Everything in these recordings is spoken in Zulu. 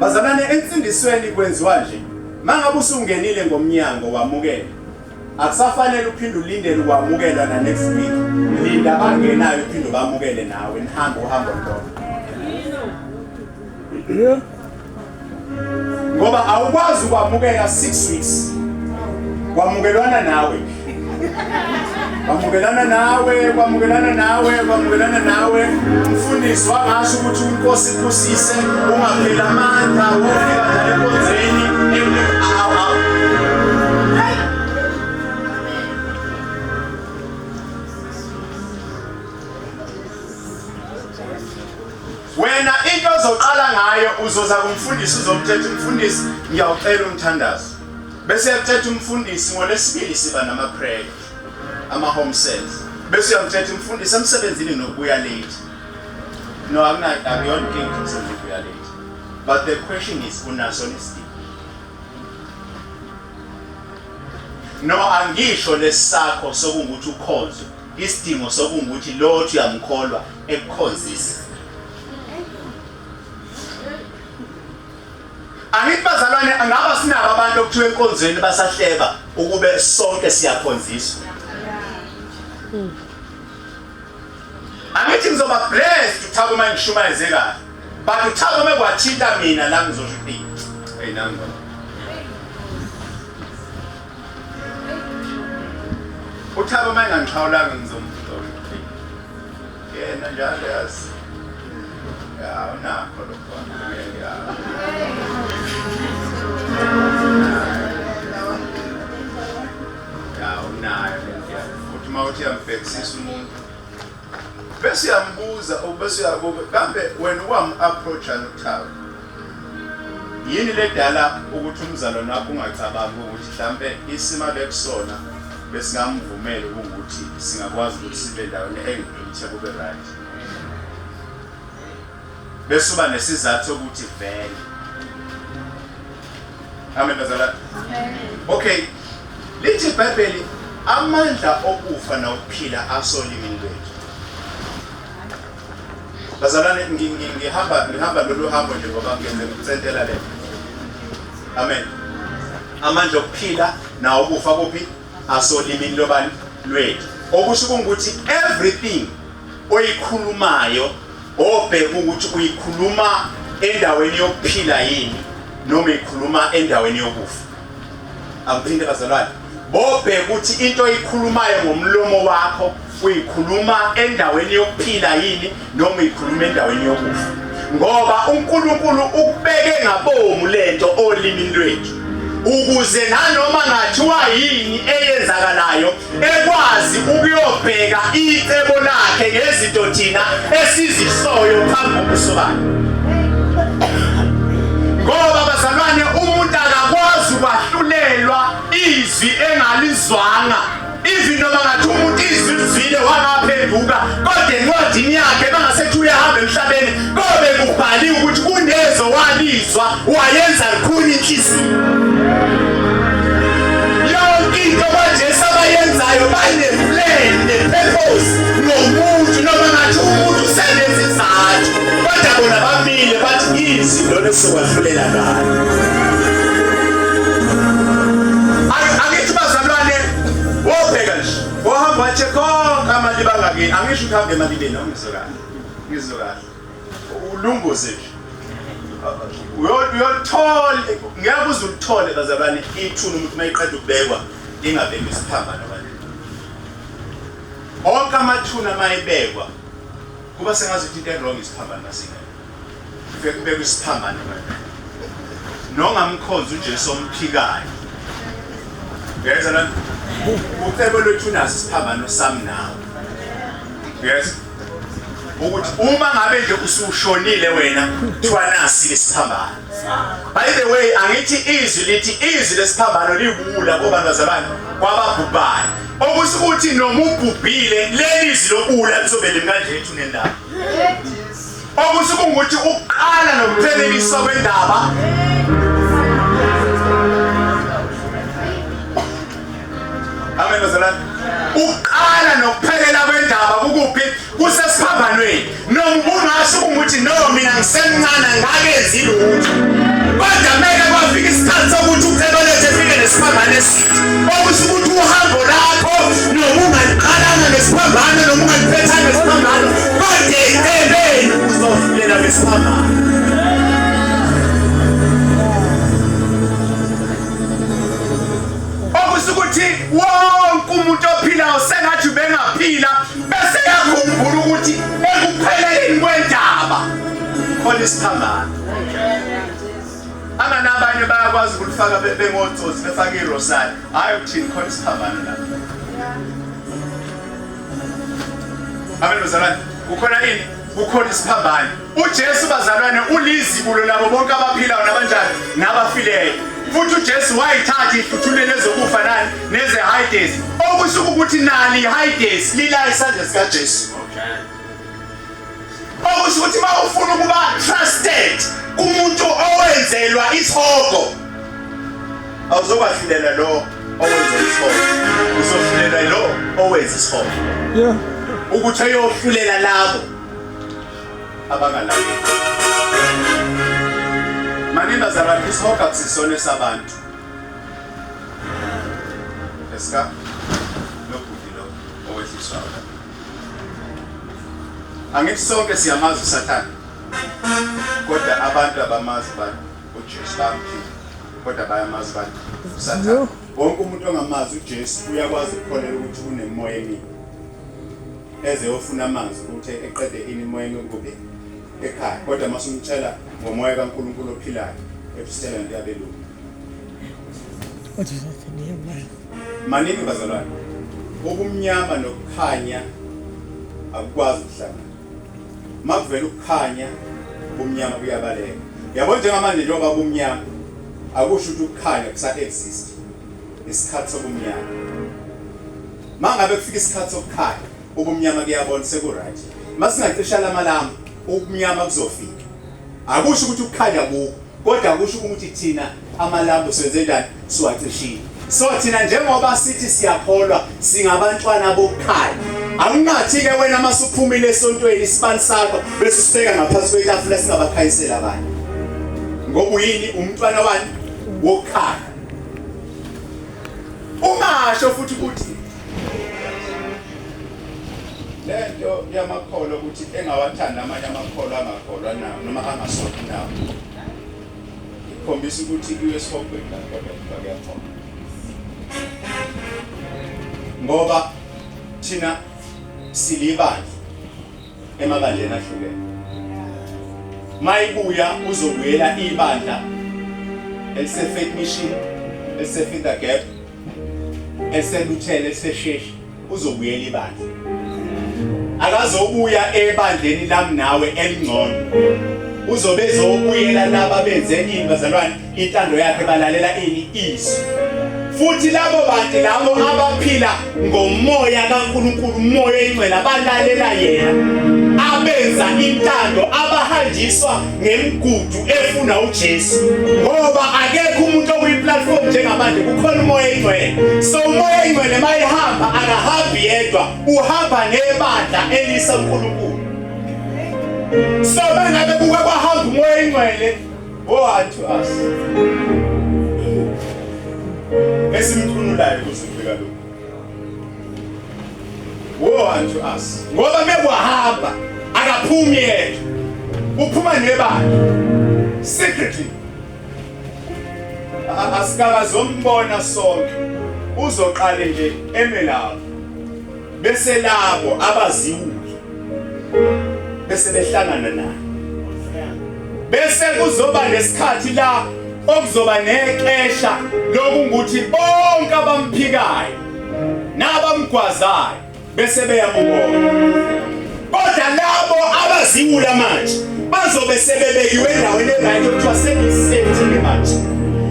Bazalwane, ensindisweni kwenziwa nje. Mangabe usungenile ngomnyango wamukela. Akusafanele uphinde ulindele ukwamukelwa na next week. Linda abangenayo uphinde ubamukele nawe nihambe uhambo lodwa. Yeah. Ngoba awukwazi ukwamukela 6 weeks. Kwamukelwana nawe. Kwamukelana nawe, kwamukelana nawe, kwamukelana nawe. Umfundisi wangasho ukuthi inkosi ibusise, ungapheli amandla, wofika njalo enkonzweni. Awu, awu. Wena into ozoqala ngayo uzoza kumfundisi uzomthetha umfundisi ngiyawucela umthandazo. Bese uyamthetha umfundisi ngolesibili siba nama prayer ama home cells. Bese uyamthetha umfundisi emsebenzini nokubuya late. No akuna akuyona inkinga umsebenzi ukubuya late. But the question is unaso nesidingo. No angisho lesakho sokungukuthi ukhonzwe isidingo sokungukuthi lo othi uyamkholwa ekukhonzisa. Angithi bazalwane angaba sinabo abantu okuthiwa enkonzweni basahleba ukube sonke siyakhonziswa. Angithi ngizoba blessed uThabo uma ngishumayeze kahle. But uThabo uma kwathinta mina la ngizosho ukuthi hey nami uThabo uma engangixhawulanga ngizombuza ukuthi yena njalo yazi ya unakho lokho ya ya unayo lento yakhe futhi uma uthi uyambhekisisa umuntu bese uyambuza bese uyakuba kambe wena wam-approacha noThabo Yini ledala ukuthi umzalwane wakho ungacabangi ukuthi hlampe isimo abekusona besingamvumeli ukuthi singakwazi ukuthi sibe endaweni engibhithe kube right. Bese uba nesizathu sokuthi vele. Amen bazalwane. Okay. Lithi iBhayibheli amandla okufa nokuphila asolimini lwethu. Bazalwane ngihamba ngihamba lolu hambo nje ngoba ngenze ngikucentela le. Amen. Amandla okuphila nawo ukufa kuphi? Asolimini lobani lwethu. Okusho ukuthi everything oyikhulumayo obheka ukuthi uyikhuluma endaweni yokuphila yini noma ikhuluma endaweni yokufa. Angiphinde bazalwane. Bobheka ukuthi into oyikhulumayo ngomlomo wakho uyikhuluma endaweni yokuphila yini noma uyikhuluma endaweni yokufa. Ngoba uNkulunkulu ukubeke ngabomu lento olimini lwethu. Ukuze nanoma ngathiwa yini eyenzakalayo ekwazi ukuyobheka icebo lakhe ngezinto thina esizisoyo phambi kobuso bakhe. Ngoba bazalwane umuntu akakwazi ukwahlulelwa izwi engalizwanga even noma ngathi umuntu izwi lizwile wangaphenduka kodwa encwadini yakhe bangasethi uyahamba emhlabeni kobe kubhaliwe ukuthi kunezo walizwa wayenza lukhuni inhliziyo yonke into baJesu abayenzayo bane-plan ne-purpose nomuntu noma ngathi umuntu usenezizathu kodwa bona bamile bathi izwi lona esizokwahlulela ngalo angithi bazalwane wobheka nje wohamba watshe konke amaliba angakini angisho ukuthi hambe emalibeni awungizwe kahle ngizwe kahle ulunguze nje uyolithola ngeke uze ulithole bazalwane ithuna umuntu uma eqeda ukubekwa lingabekwa isiphambano kanje onke amathuna uma ebekwa kuba sengazuthi into erong isiphambano masingekho kufike kubekwe isiphambano kanje nongamkhonzi uJesu omphikayo uyayizwa lona ucebo lwethu naso isiphambano sami nawe yes ukuthi uma ngabe nje usushonile wena kuthiwa nasi lesiphambano by the way angithi izwi lithi izwi lesiphambano liwula kubantu bazalwane kwababhubhayo okusho ukuthi noma ubhubhile leli zwi lobuwula lizobe limi kanje ethuneni lakho okusho ukuthi ukuqala nokupheleliswa kwendaba Amen bazalwane. Uqala nokuphelela kwendaba kukuphi? Kusesiphambanweni. Noma ubungasho ukuthi no mina ngisemncane ngakenzi lutho. Kukhona isiphambano. Anganabanye bayakwazi ukulifaka bengotsotsi befake irosari. Hayi ukuthini khona isiphambano lapho. Amen bazalwane. Kukhona ini? Kukhona isiphambano. UJesu bazalwane ulizibulo labo bonke abaphilayo nabanjani nabafileyo. Futhi uJesu wayithatha ihluthulelo ezokufa nani neze Hades. Okusho ukuthi nali Hades lila isandla sikaJesu. Okusho ukuthi uma ufuna ukuba trusted kumuntu owenzelwa isihogo awuzokwahlulela lo owenza isihogo uzohlulela lo owenza isihogo yeah ukuthi ayohlulela labo abangalaleli maningi bazalwane isihogo akusisona esabantu esika lobhuti lo owehliswayo Angithi sonke siyamazi uSathane. Kodwa abantu abamazi bani uJesu bamphila. Kodwa bayamazi bani uSathane. Wonke umuntu ongamazi uJesu uyakwazi ukukholelwa ukuthi unemoya emibi. Eze ofuna amanzi ukuthi eqede ini imoya emibi kuphi? Ekhaya. Kodwa uma sumtshela ngomoya kaNkulunkulu ophilayo, ekusitshela into yabelungu. Kodwa uSathane uyamazi. Maningi bazalwane, ubumnyama nokukhanya akukwazi ukuhlangana. Makuvela ukukhanya, ubumnyama buyabaleka. Yabo njengamanje njengoba bumnyama, akusho ukuthi ukukhanya kusa exist. Isikhathi sobumnyama. Mangabe kufika isikhathi sokukhanya, ubumnyama kuyabona seku right. Masingacisha lamalambu, ubumnyama kuzofika. Akusho ukuthi ukukhanya kukho. Kodwa kusho ukuthi thina amalambu senze njani siwacishile. So thina njengoba sithi siyakholwa singabantwana bokukhanya. Awungathi ke wena masuphumile esontweni isibani sakho bese usibeka ngaphansi kwetafula singabakhanyisela abanye. Ngoba uyini umntwana wani wokukhanya. Ungasho futhi ukuthi lento yamakholwa ukuthi engawathanda amanye amakholwa angakholwa nawo noma angasonti nawo ikhombisa ukuthi kuyo esihogweni la kodwa kuthiwa kuyakhona ngoba thina silibandla emabandleni ahlukene mayibuya uzobuyela ibandla elise-Faith Mission elise-Feed the Gap eliseluthele elisesheshi uzobuyela ibandla akazobuya ebandleni lami nawe elingcono uzobe ezobuyela laba benze ini bazalwane intando yakhe balalela ini izwi futhi labo bantu labo abaphila ngomoya kaNkulunkulu umoya oyingcwele abalalela yena abenza intando abahanjiswa ngemigudu efuna uJesu ngoba akekho umuntu okuyiplatform njengamanje kukhona umoya oyingcwele so umoya oyingcwele mayehamba akahambi yedwa uhamba nebandla elisa uNkulunkulu so mangabe kuke kwahamba umoya oyingcwele woe unto us esimcunulayo kuze kufika lokhu Woe unto us. Ngoba mekwahamba akaphumi yedwa. Uphuma nebandla. Secretly. Asikakazombona sonke. Uzoqale nje eme lapho. Bese labo abaziwula bese behlangana naye. Bese kuzoba nesikhathi la okuzoba nexesha lokungukuthi bonke abamphikayo nabamgwazayo bese beyamubona kodwa labo abaziwula manje bazobe sebebekiwe endaweni eright okuthiwa sekusafety ke manje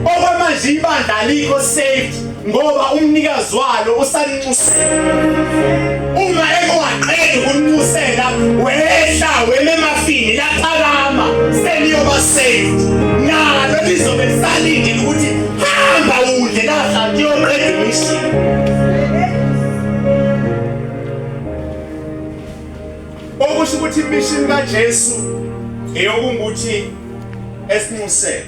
okwamanje ibandla alikho safe ngoba umnikazi walo usalinxusela uma ekuwaqeda ukunxusela wehla wema emafini laphakama seliyoba safe nalo lizobe lisalindile ukuthi hamba udle lahla kuyoqeda imishini okusho ukuthi imishini kaJesu eyokungukuthi esinxusele.